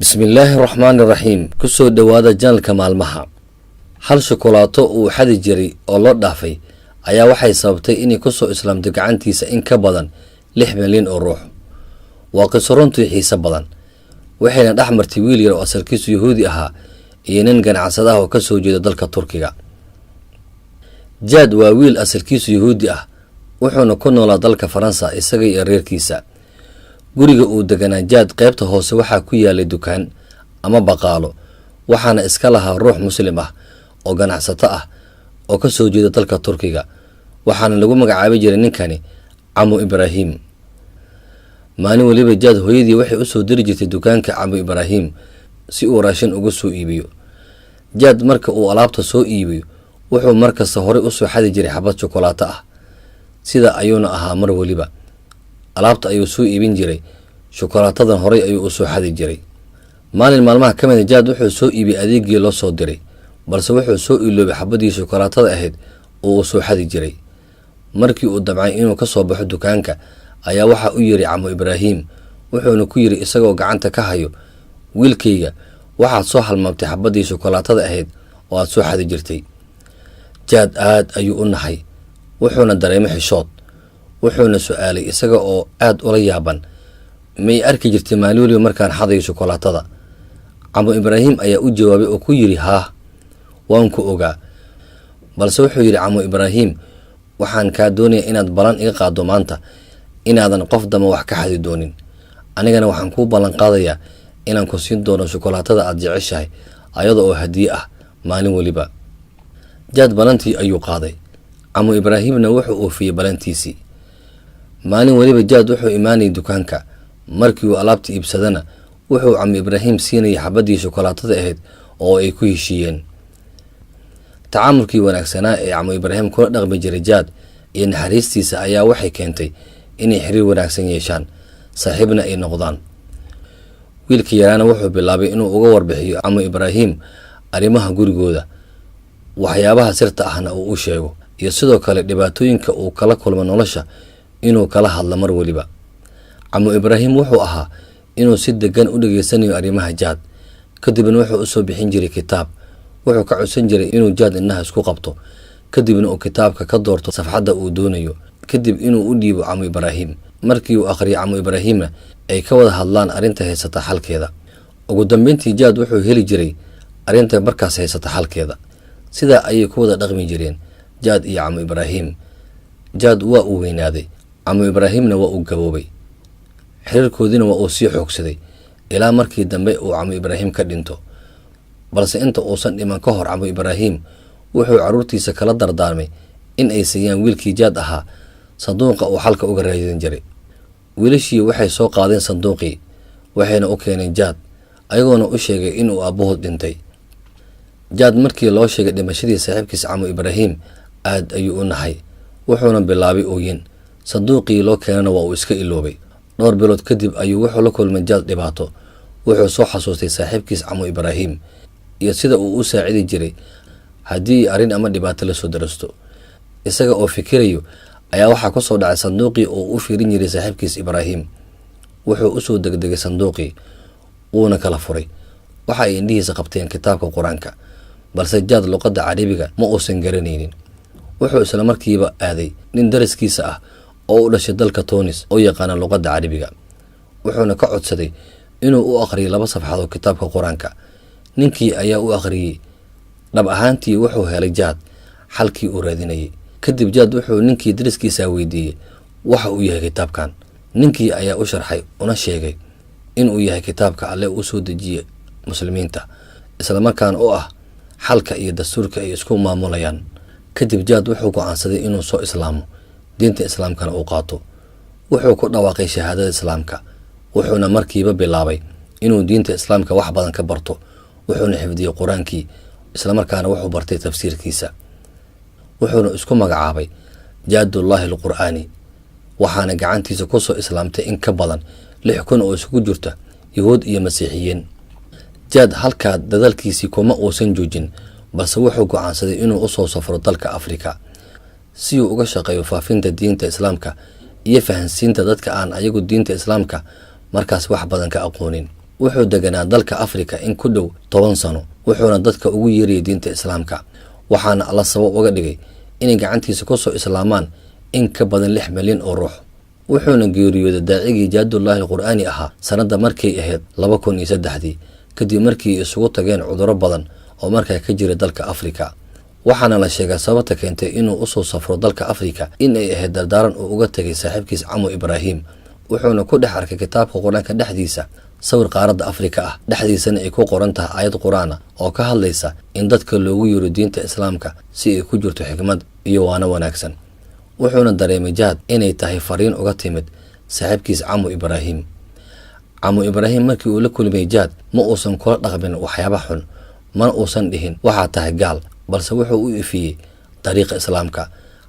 Bismillaahi raxmaani raxiim. Kusoo dhowaada channelka maalmaha. Hal shukulaato uu xadi jiray oo loo dhaafay ayaa waxay sababtay inay kusoo islaamto gacantiisa in ka badan 6 milyan oo ruux. Waa qiso runtii xiise badan, waxayna dhex martay wiil yar oo asalkiisu Yahuudi ahaa iyo nin ganacsada ah oo kasoo jeeda dalka Turkiga. Jaad waa wiil asalkiisu Yahuudi ah, wuxuuna ku noolaa dalka Faransa isaga iyo reerkiisa. Guriga uu deganaa Jaad qaybta hoose waxaa ku yaalay dukaan ama baqaalo, waxaana iska lahaa ruux Muslim ah oo ganacsato ah oo ka soo jeeda dalka Turkiga, waxaana lagu magacaabi jiray ninkani Camu Ibraahim. Maalin weliba Jaad hooyadii waxay usoo diri jirtay dukaanka Camu Ibraahim si uu raashin uga soo iibiyo. Jaad marka uu alaabta soo iibiyo, wuxuu markasta horey usoo xadi jiray xabad shukulaato ah. Sida ayuuna ahaa mar weliba. Alaabta ayuu soo iibin jiray, shukulaatadan horey ayuu usoo xadi jiray. Maalin maalmaha ka mida, Jaad wuxuu soo iibiyey adeegii loo soo diray, balse wuxuu soo iloobay xabadii shukulaatada ahayd oo uu soo xadi jiray. Markii uu damcay inuu ka soo baxo dukaanka ayaa waxaa u yiri Camu Ibraahim, wuxuuna ku yiri isagoo gacanta ka hayo: "Wiilkayga, waxaad soo halmaamtay xabadii shukulaatada ahayd oo aad soo xadi jirtay." Jaad aad ayuu u naxay, wuxuuna dareemay xishood, wuxuuna su-aalay isaga oo aad ula yaaban: "May arki jirtay maalin weliba markaan xadayo shukulaatada?" Camu Ibraahim ayaa u jawaabay oo ku yidhi: "Haah, waan ku ogaa." Balse wuxuu yidhi Camu Ibraahim: "Waxaan kaa doonayaa inaad ballan iga qaado maanta inaadan qof damba wax ka xadi doonin, anigana waxaan kuu ballan qaadayaa inaan ku siin doono shukulaatada aad jeceshahay ayada oo hadiye ah maalin weliba." Jaad ballantii ayuu qaaday, Camu Ibraahimna wuxuu oofiyey ballantiisii. Maalin weliba Jaad wuxuu imaanayay dukaanka. Markii uu alaabta iibsadana, wuxuu Camu Ibraahim siinayay xabaddii shukulaatada ahayd oo ay ku heshiiyeen. Tacaamulkii wanaagsanaa ee Camu Ibraahim kula dhaqmi jiray Jaad iyo naxariistiisa ayaa waxay keentay inay xiriir wanaagsan yeeshaan, saaxiibna ay noqdaan. Wiilka yaraana wuxuu bilaabay inuu uga warbixiyo Camu Ibraahim arrimaha gurigooda, waxyaabaha sirta ahna uu u sheego, iyo sidoo kale dhibaatooyinka uu kala kulmo nolosha inuu kala hadlo mar weliba. Camu Ibraahim wuxuu ahaa inuu si degan u dhegeysanayo arrimaha Jaad, kadibna wuxuu usoo bixin jiray kitaab. Wuxuu ka codsan jiray inuu Jaad indhaha isku qabto, kadibna uu kitaabka ka doorto safxadda uu doonayo, kadib inuu u dhiibo Camu Ibraahim. Markii uu akhriyo Camu Ibraahimna, ay ka wada hadlaan arrinta haysata xalkeeda. Ugu dambeyntii Jaad wuxuu heli jiray arrinta markaas haysata xalkeeda. Sidaa ayay ku wada dhaqmi jireen Jaad iyo Camu Ibraahim. Jaad waa uu weynaaday, Camu Ibraahimna waa uu gaboobay, xiriirkoodiina waa uu sii xoogsaday ilaa markii dambe uu Camu Ibraahim ka dhinto. Balse inta uusan dhiman ka hor, Camu Ibraahim wuxuu carruurtiisa kala dardaarmay in ay siiyaan wiilkii Jaad ahaa sanduuqa uu xalka uga raadin jiray. Wiilashii waxay soo qaadeen sanduuqii, waxayna u keeneen Jaad, ayagoona u sheegay inuu aabbahood dhintay. Jaad markii loo sheegay dhimashadii saaxiibkiisa Camu Ibraahim, aad ayuu u naxay, wuxuuna bilaabay ooyin. Sanduuqii loo keenana waa uu iska iloobay. Dhowr bilood kadib ayuu wuxuu la kulmay Jaad dhibaato. Wuxuu soo xasuustay saaxiibkiis Camu Ibraahim iyo sida uu u saacidi jiray haddii arrin ama dhibaato lasoo darasto. Isaga oo fikirayo ayaa waxaa kusoo dhacay sanduuqii oo u fiirin jiray saaxiibkiis Ibraahim. Wuxuu usoo degdegay sanduuqii, wuuna kala furay. Waxa ay indhihiisa qabteen kitaabka Qur-aanka, balse Jaad luqadda Carabiga ma uusan garanaynin. Wuxuu isla markiiba aaday nin dariskiisa ah oo u dhashay dalka Tunis oo yaqaana luqadda Carabiga, wuxuuna ka codsaday inuu u aqriyay laba safxadood kitaabka Qur-aanka. Ninkii ayaa u akhriyey. Dhab ahaantii wuxuu helay Jaad xalkii uu raadinayay. Kadib Jaad wuxuu ninkii dariskiisa weydiiyey waxa uu yahay kitaabkan. Ninkii ayaa u sharxay una sheegay inuu yahay kitaabka Alle uu soo dejiyey Muslimiinta, islamarkaana u ah xalka iyo dastuurka ay isku maamulayaan. Kadib Jaad wuxuu go'aansaday inuu soo islaamo, diinta Islaamkana uu qaato. Wuxuu ku dhawaaqay shahaadada Islaamka, wuxuuna markiiba bilaabay inuu diinta Islaamka wax badan ka barto. Wuxuuna xifdiyey Qur-aankii, islamarkaana wuxuu bartay tafsiirkiisa, wuxuuna isku magacaabay Jaadullaahi Alqur'aani. Waxaana gacantiisa kusoo islaamtay in ka badan 6000 oo isugu jirta Yuhuud iyo Masiixiyiin. Jaad halkaa dadaalkiisii kuma uusan joojin, balse wuxuu go'aansaday inuu usoo safro dalka Afrika si uu uga shaqeeyo faafinta diinta Islaamka iyo fahansiinta dadka aan ayagu diinta Islaamka markaas wax badan ka aqoonin. Wuxuu deganaa dalka Afrika in ku dhow 10 sano, wuxuuna dadka ugu yeerayay diinta Islaamka, waxaana Alla sabab uga dhigay inay gacantiisa kusoo islaamaan in ka badan 6 milyan oo ruux. Wuxuuna geeriyooday daacigii Jaadullaahi Alqur'aani ahaa sanadda markay ahayd 2003-dii, kadib markii isugu tageen cudurro badan oo markaa ka jira dalka Afrika. Waxaana la sheegaa sababta keentay inuu usoo safro dalka Afrika in ay ahayd dardaaran uu uga tegay saaxiibkiis Camo Ibraahim. Wuxuuna ku dhex arkay kitaabka Qur-aanka dhexdiisa sawir qaaradda Afrika ah, dhexdiisana ay ku qoran tahay aayad Qur-aana oo ka hadlaysa in dadka loogu yeero diinta Islaamka si ay ku jirto xikmad iyo waano wanaagsan. Wuxuuna dareemay Jahad inay tahay fariin uga timid saaxiibkiis Camo Ibraahim. Camo Ibraahim markii uu la kulmay Jahad, ma uusan kula dhaqmin waxyaaba xun, mana uusan dhihin "Waxaa tahay gaal", balse wuxuu u ifiyey dariiqa Islaamka,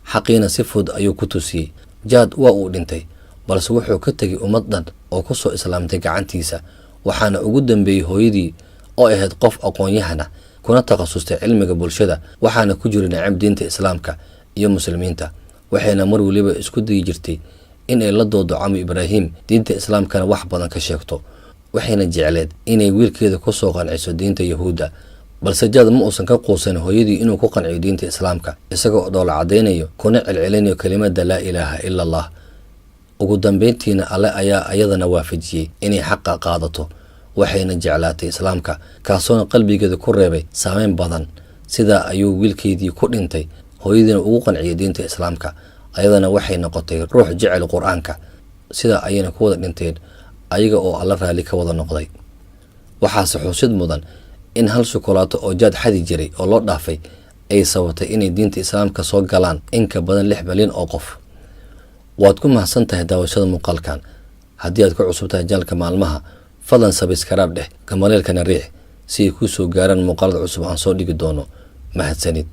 xaqiina si fudud ayuu ku tusiyey. Jahad waa uu dhintay, balse wuxuu ka tegay ummad dhan oo ku soo islaamtay gacantiisa. Waxaana ugu dambeeyey hooyadii oo ahayd qof aqoon-yahana kuna takhasustay cilmiga bulshada. Waxaana ku jiray nacab diinta Islaamka iyo Muslimiinta, waxayna mar weliba isku dayi jirtay in ay la doodo Camo Ibraahim, diinta Islaamkana wax badan ka sheegto, waxayna jecleed inay wiilkeeda kusoo qanciso diinta Yahuudda. Balse Jaad ma uusan ka quusan hooyadii inuu ku qanciyo diinta Islaamka, isagoo dhoola caddaynayo kuna celcelinayo kelimada "Laa ilaaha ila Allah". Ugu dambeyntiina Alle ayaa ayadana waafajiyey inay xaqa qaadato, waxayna jeclaatay Islaamka, kaasoona qalbigeeda ku reebay saameyn badan. Sidaa ayuu wiilkeedii ku dhintay hooyadiina ugu qanciyay diinta Islaamka, ayadana waxay noqotay ruux jecel Qur-aanka. Sidaa ayayna ku wada dhinteen ayaga oo Alla raalli ka wada noqday. Waxaase xusid mudan in hal shukolaato oo Jaad xadi jiray oo loo dhaafay ay sababtay inay diinta Islaamka soo galaan in ka badan 6 milyan oo qof. Waad ku mahadsan tahay daawashada muuqaalkan. Haddii aad ku cusub tahay channelka Maalmaha, fadlan subscribe dheh, gambaleelkana riix si ay kuu soo gaaraan muuqaalada cusub aan soo dhigi doono. Mahadsanid.